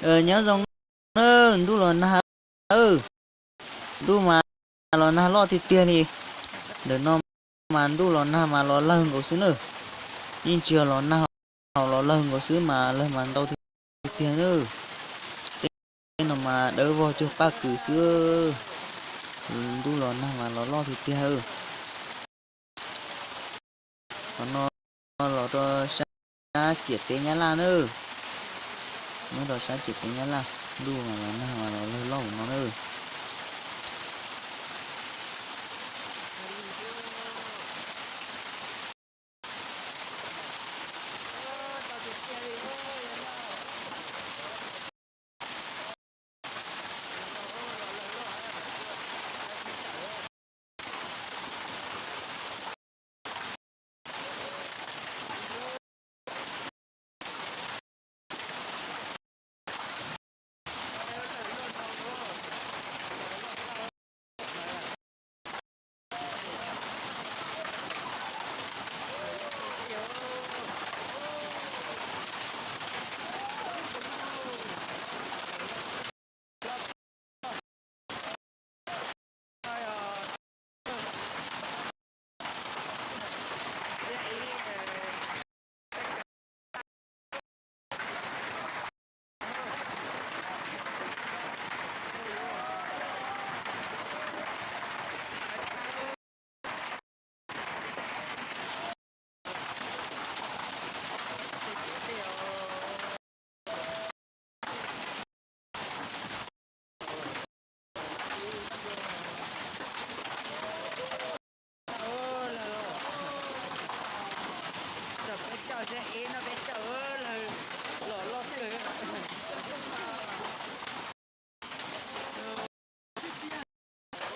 Nyob zoo na, ntuj los nag, ntuj mas los nag loj tiag tiag li. Ntawm no mas ntuj los nag mas los lawg nkaus xwb na. Yeej tsis yog los nag, los lawg nkaus xwb mas lawg mas ntau tiag tiag na. Tej no mas dawb vog cuag paj kws xwb. Ntuj los nag mas los loj tiag tiag. Qhov no los rau sab ciam teb Nyab Laj na. Nyob rau sab ciam teb Nyab Laj, ntuj mas los nag mas los lawg loj no na.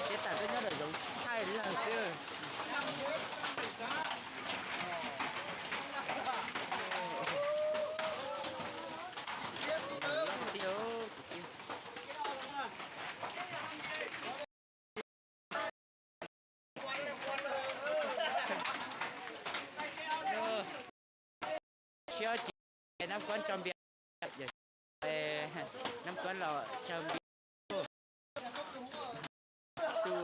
Ces tam tuaj nyob ntawm zoov thaij lawm xwb. Siab ces nab kuab tso npias, nab kuab los tso npias. Tus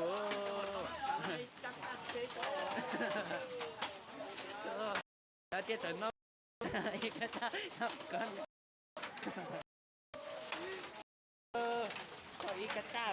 Lawv tias tawm no ib ka taj, ib ka taj.